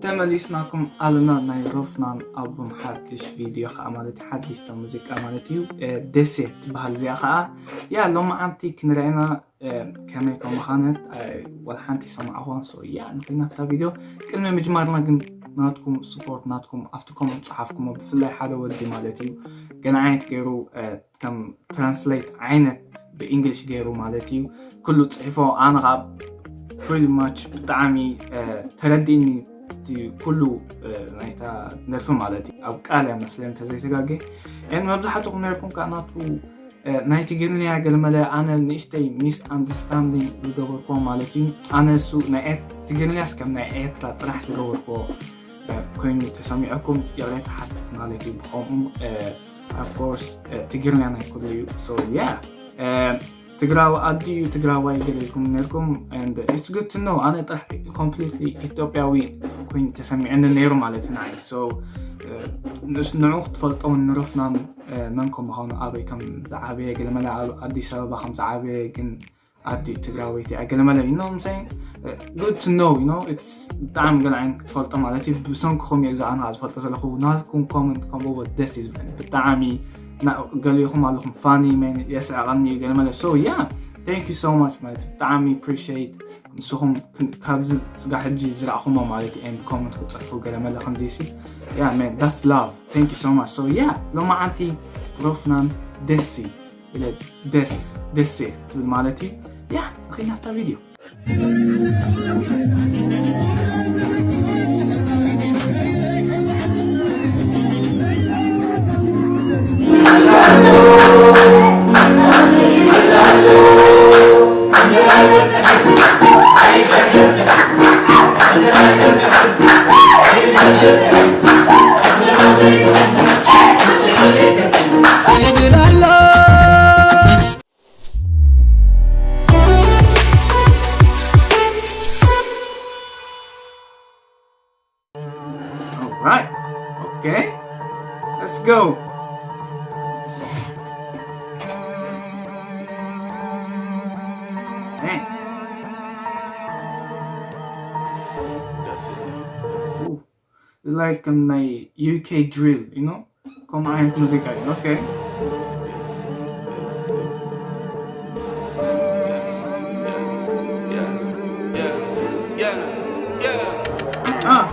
ተመሊስናኩም ኣለና። ናይ ሮፍናን ኣቡን ሓድሽ ቪድዮ ከዓ ማለት እዩ፣ ሓድሽ ተ ሙዚቃ ማለት እዩ። ደሴ ትበሃል እዚኣ ከዓ። ያ ሎማዓንቲ ክንርአና ከመይ ከም ምዃነት ወላ ሓንቲ ሰማዕኹን። ሶ ያ ንክናፍታ ቪድዮ ቅድሚ ምጅማርና ግን ናትኩም ስፖርት ናትኩም ኣብቲ ኮመንት ጸሓፍኩሞ፣ ብፍላይ ሓደ ወዲ ማለት እዩ ገለ ዓይነት ገይሩ ከም ትራንስሌት ዓይነት ብእንግሊሽ ገይሩ ማለት እዩ ኩሉ ጽሒፎ። ኣነ ካብ ፕሪቲ ማች ብጣዕሚ ተረዲእኒ ኩሉ ናይታ ደርፊ ማለት እዩ። ኣብ ቃል እያ መስለኒ እንተዘይተጋጌ። ን መብዛሕትኹም ነርኩም ከዓ ናቱ ናይ ትግርኛ ገለመለ ኣነ ንእሽተይ ሚስ ኣንደርስታንዲንግ ዝገበርክዎ ማለት እዩ። ኣነ እሱ ናይ ኤት- ትግርኛስ ከም ናይ ኤርትራ ጥራሕ ዝገበርክዎ ኮይኑ ተሰሚዐኩም ይቕሬታ ሓትት ማለት እዩ። ብኸምኡ ኦፍኮርስ ትግርኛ ናይ ኩሉ እዩ። ሶ ያ ትግራዊ ኣዲ እዩ ትግራዋይ ገለ ኢልኩም ነርኩም። It's good to know ኣነ ጥራሕ ኮምፕሊትሊ ኢትዮጵያዊ ኮይኑ ተሰሚዐኒ ነይሩ ማለት እዩ ንዓይ። ንዑ ክትፈልጦ ንሮፍናን መን ከም ምዃኑ ኣበይ ከም ዝዓበየ ገለመለ ኣብ ኣዲስ ኣበባ ከም ዝዓበየ ግን ኣዲ ትግራወይቲ ኣገለመለ you know what I'm saying? Good to know you know it's ብጣዕሚ ገለ ዓይነት ክትፈልጦ ማለት እዩ። ብሰንክኹም እየ እዛ ኣነ ዝፈልጦ ዘለኹ ናትኩም ኮመንት ከምቦ ደስ እዩ ዝብለኒ ብጣዕሚ። ገሊኹም ኣለኹም ፋኒ መን የስዕቐኒ ገለመለ። So yeah, thank you so much ማለት እዩ። ብጣዕሚ appreciate ንስኹም ካብዚ ስጋ ሕጂ ዝረእኹሞ ማለት እዩ። And ኮመንት ክትፅሕፉ ገለመለ ከምዚ ሲ yeah man that's love. Thank you so much. So yeah, ሎማዓንቲ ሮፍናን ደሲ ኢለ ደስ ደሴ ትብል ማለት እዩ። ያ ንኸይድ ናብታ ቪድዮ። All right. Okay. Let's go. Dang. Ooh. Like um, ናይ U K drill, you know? ከምኡ ዓይነት ሙዚቃ እዩ። Okay. Ah.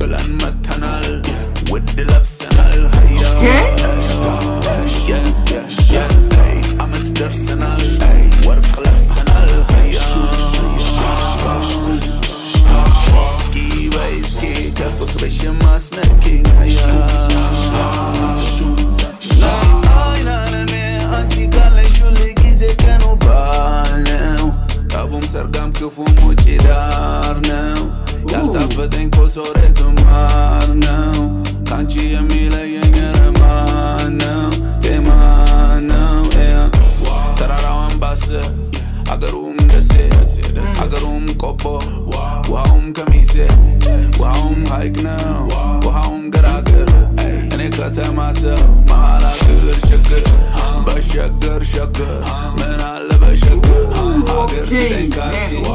ብለን መተናል ውድ ለብሰናል ሃያ Okay. ዓመት ደርሰናል ወርቅ ለብሰናል ሃያ እስኪ በይ እስኪ ከፍቅርሽ ማስነኪኝ ሃያ አይን አለሜ አንቺ ካለሽ ሁል ጊዜ ቀኑ በዓል ነው። ጠቡም ሰርጋም ክፉም ውጭ ዳር ነው። ያልጣፈጠኝ ኮሶ ሬቱ ማር ነው። ካንቺ የሚለየኝ ኧረ ማን ነው? ቴ ማን ነው? ኤ ተራራው አምባሰ አገሩም ደሴ አገሩም ቆቦ ውሃውም ከሚሴ ውሃውም ሐይቅ ነው ውሃውም ገራገር እኔ ከተማ ሰው መሃል አገር ሸገር በሸገር ሸገር ምን አለ በሸገር ሀገር ስጠኝ ካልሽኝ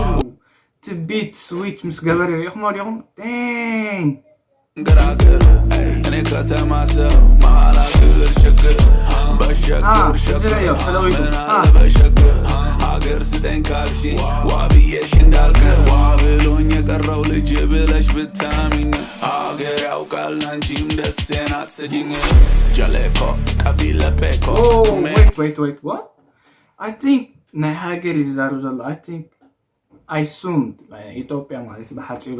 ትቢት ስዊች ምስ ገበረ ሪኢኹሞ ዲኹም? ዴንግ ገራገር እኔ ከተማ ሰው መሃል አገር ሸገር በሸገር ሸገር ምን አለ በሸገር ሀገር ስጠኝ ካልሽ ዋ ብዬሽ እንዳልቀር ዋ ብሎኝ የቀረው ልጅ ብለሽ ብታሚኝ ሀገር ያውቃል አንቺም ደሴን አትሰጂኝ ጀሌኮ ቀቢለቤኮ wait wait wait what? I think ናይ ሃገር እዩ ዝዛረብ ዘሎ። I think I assumed ኢትዮጵያ ማለት ብሓፂሩ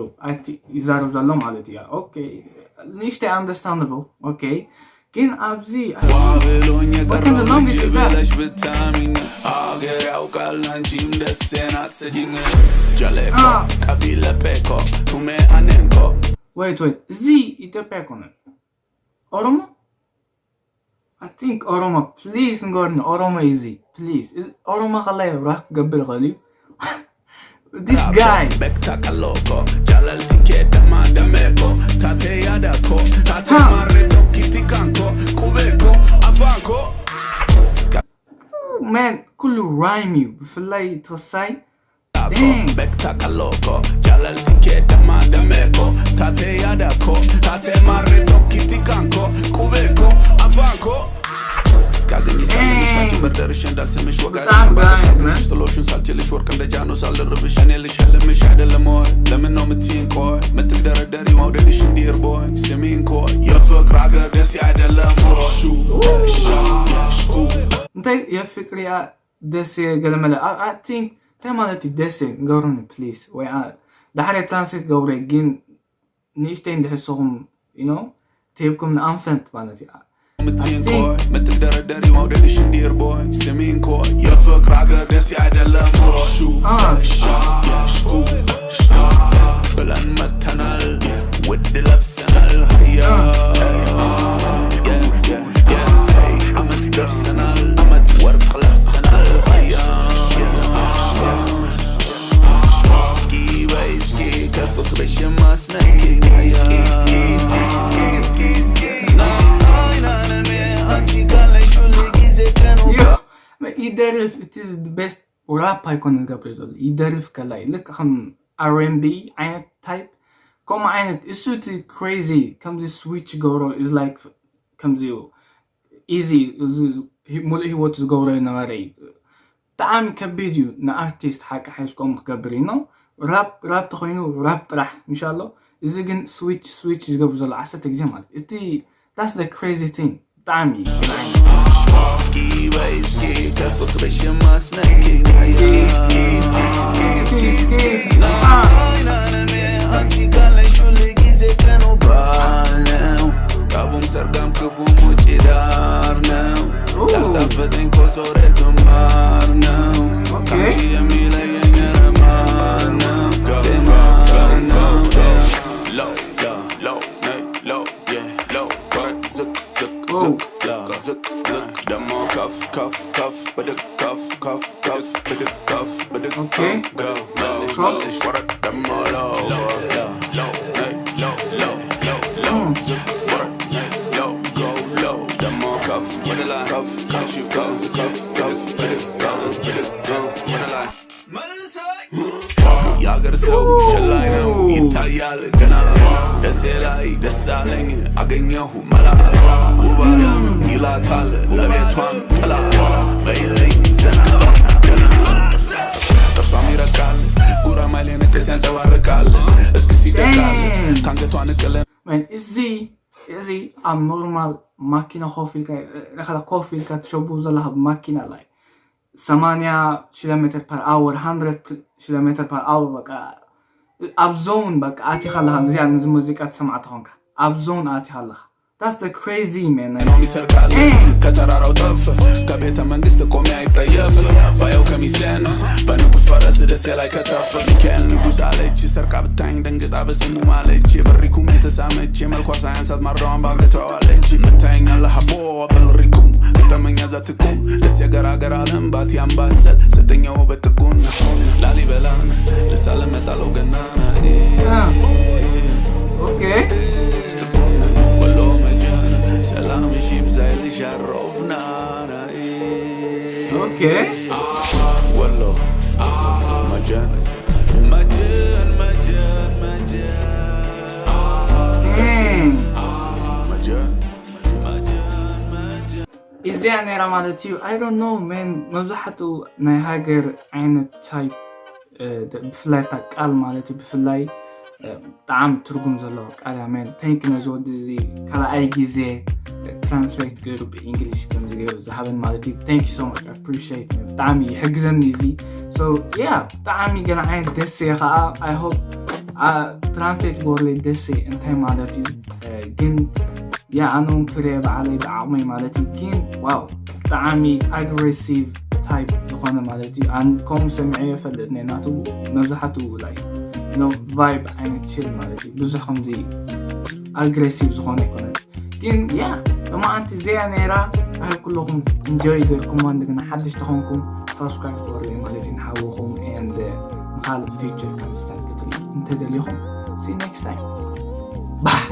ይዛረብ ዘሎ ማለት እዩ። Okay, ንእሽተይ understandable. Okay, ግን ኣብዚ ባብሎን የቀረው ልጅ ብለሽ ብታሚኝ ሀገር ያውቃል አንቺም ደሴን አትሰጂኝ ጀሌኮ ቀቢለቤኮ ቱሜ አኔንኮ wait wait እዚ ኢትዮጵያ ኣይኮነን ኦሮሞ I think ኦሮሞ please ንገርኒ ኦሮሞ እዩ እዚ please እዚ ኦሮሞ ከላይ ራፕ ክገብር ይኽእል እዩ this guy በክታ ቀሎኮ ጃላልቲ ኬ ደማ ደሜኮ ታቴ ያዳኮ ታቴ ማሬ ቶኪቲ ካንኮ ቁቤኮ አፋንኮ man ኩሉ ራይም እዩ ብፍላይ ተኸሳይ Bekta kaloko, jalal tike dama demeko, tate yadako, tate marreto kitikanko, kubeko, afanko. እስካገኝ ሳለሽ ካንቺ መርደርሽ እንዳልስምሽ ወጋሪ ባታሳልሽ ጥሎሽን ሳልችልሽ ወርቅ እንደ ጃኖ ሳልደርብሽ እኔ ልሽ ህልምሽ አይደለም ወይ ለምን ነው የምትይኝ ቆይ ምትደረደሪ መውደድሽ እንዲር ቦይ ስሚን ቆይ የፍቅር ሀገር ደስ አይደለም ወይ ሹ ሻ ሽኩ እንታይ የፍቅር ያ ደሴ ገለመለ I think እንታይ ማለት እዩ ደሴ ንገሩኒ please ወይ ድሓር translate ገብረ ግን ንእሽተይ እንድሕር ንስኹም you know ተሂብኩም ንኣንፈንት ማለት እዩ ምትይን ቆይ ምትደረደሪ መውደድሽ እንዲር ቦይ ስሚን ቆይ የፍቅር ሀገር ደስ አይደለም ወይ ሹ ሻ ሽኩ ብለን መተናል ውድ ለብሰናል ያ ዓመት ደርሰናል ዓመት ወርቅ ለብሰናል ያ እስኪ በይ እስኪ ከፍቅርሽ ማስነኪ እስኪ እስኪ እስኪ እስኪ እስኪ እስኪ ናይናንሜ አንቺ ካለሽ ሁሉ ጊዜ ቀኑ ይደርፍ it is the best rap ኣይኮነ ዝገብር ዘሎ ይደርፍ ከላይ ልክ ከም R and B ዓይነት type ከምኡ ዓይነት እሱ እቲ crazy ከምዚ switch ገብሮ is like ከምዚ easy ሙሉእ ሂወቱ ዝገብሮ ነበረ እዩ ብጣዕሚ ከቢድ እዩ ንኣርቲስት ሓቂ ሓይሽ ከምኡ ክገብር እዩ no rap rap ተኮይኑ rap ጥራሕ ምሻሎ እዚ ግን switch switch ዝገብር ዘሎ ዓሰርተ ግዜ ማለት እቲ that's the crazy thing ብጣዕሚ እስኪ በይ እስኪ ከፍቅርሽ ማስነኪ እስኪ እስኪ እስኪ እስኪ እስኪ ናይናንሜ አንቺ ካለሽ ሁሉ ጊዜ ቀኑ ባል ነው ቀቡም ሰርጋም ክፉም ውጭ ዳር ነው ያልጣፈጠኝ ኮሶሬ ትማር ነው ካንቺ የሚለየኝ ረማን ነው ማን ነው Low, low, low, low, yeah, low. ዝቅ ዝቅ ዝቅ ዝቅ ዝቅ ደሞ ከፍ ከፍ ከፍ ብድግ ከፍ ከፍ ከፍ ብድግ ከፍ ብድግ Okay. Go, go, go, ወረድ ደሞ low, low, low, low, low, low, low, ዝቅ ወረድ low, go, low ደሞ ከፍ ወደ ላይ ከፍ ከፍ ከፍ ከፍ ብድግ ከፍ ብድግ ከፍ ወደ ላይ የአገር ሰው ሸላይ ነው ይታያል ገና ደሴ ላይ ደሳለኝ አገኘሁ መላ ውባለም ይላታል ለቤቷም ጥላ በይለኝ ዘና ገና ጥርሷም ይረቃል ጉራማይሌ ንቅስ ያንጸባርቃል እስኪ ሲደቃል ካንገቷ ንቅለ እዚ እዚ ኣብ normal ማኪና ኮፍ ኢልካ ኮፍ ኢልካ ትሸቡ ዘለካ ማኪና ላይ ሰማንያ ኪሎ ሜትር per hour hundred ኪሎ ሜትር per hour በቃ ኣብ zone በቃ ኣቲኻ ኣለኻ እዚኣ ነዚ ሙዚቃ ትሰምዓ ተኾንካ ኣብ zone ኣቲኻ ኣለኻ that's the crazy man ይሰርቃል ከተራራው ጠፍ ከቤተ መንግስት ቆሜ አይጠየፍ ባየው ከሚሴን በንጉስ ፈረስ ደሴ ላይ ከተፍ ሚካኤል ንጉስ አለች ሰርቃ ብታኝ ደንግጣ በስሙ ማለች የበሪኩም የተሳመች የመልኳ ሳያንሳት ማርዳዋን ባንገተዋለች ምታየኛለህ አቦ በበሪኩም ገጠመኛ ዛትኩም ደስ የገራገር አለም ባቲ አምባሰል ሰጠኛው በጥቁን ላሊበላን ልሳለመጣለው ገናና okay ጥቁን ወሎ መጃን ሰላም ሺ ብዛይልሽ አሮፍና okay ወሎ መጃን መጃን መጃን መጃን Dang. መጃን እዚኣ ነራ ማለት እዩ I don't know man መብዛሕትኡ ናይ ሃገር ዓይነት type ብፍላይ እታ ቃል ማለት እዩ ብፍላይ ብጣዕሚ ትርጉም ዘለዎ ቃል እያ man thank you ነዚ ወዲ እዚ ካልኣይ ግዜ translate ገይሩ ብ English ከምዚ ገይሩ ዝሃበን ማለት እዩ thank you so much appreciate ብጣዕሚ ይሕግዘኒ እዚ so yeah ብጣዕሚ ገለ ዓይነት ደሴ ከዓ I hope translate ገበርለይ ደሴ እንታይ ማለት እዩ ግን yeah ኣነ እውን ክሪኦ ባዕለይ ብዓቕመይ ማለት እዩ ግን wow ብጣዕሚ aggressive type ዝኾነ ማለት እዩ ከምኡ ሰሚዐ ይፈልጥ ናቱ መብዛሕትኡ like no vibe ዓይነት chill ማለት እዩ ብዙሕ ከምዚ aggressive ዝኾነ ኣይኮነን ግን yeah ሎማዓንቲ እዚኣ ነይራ ኣይ ኩለኹም enjoy ገርኩማ እንደገና ሓድሽ ተኾንኩም subscribe ገበርለይ ማለት እዩ ንሓወኹም and ንኻልእ future ከም start ክትርኢ እንተደሊኹም see you next time ባህ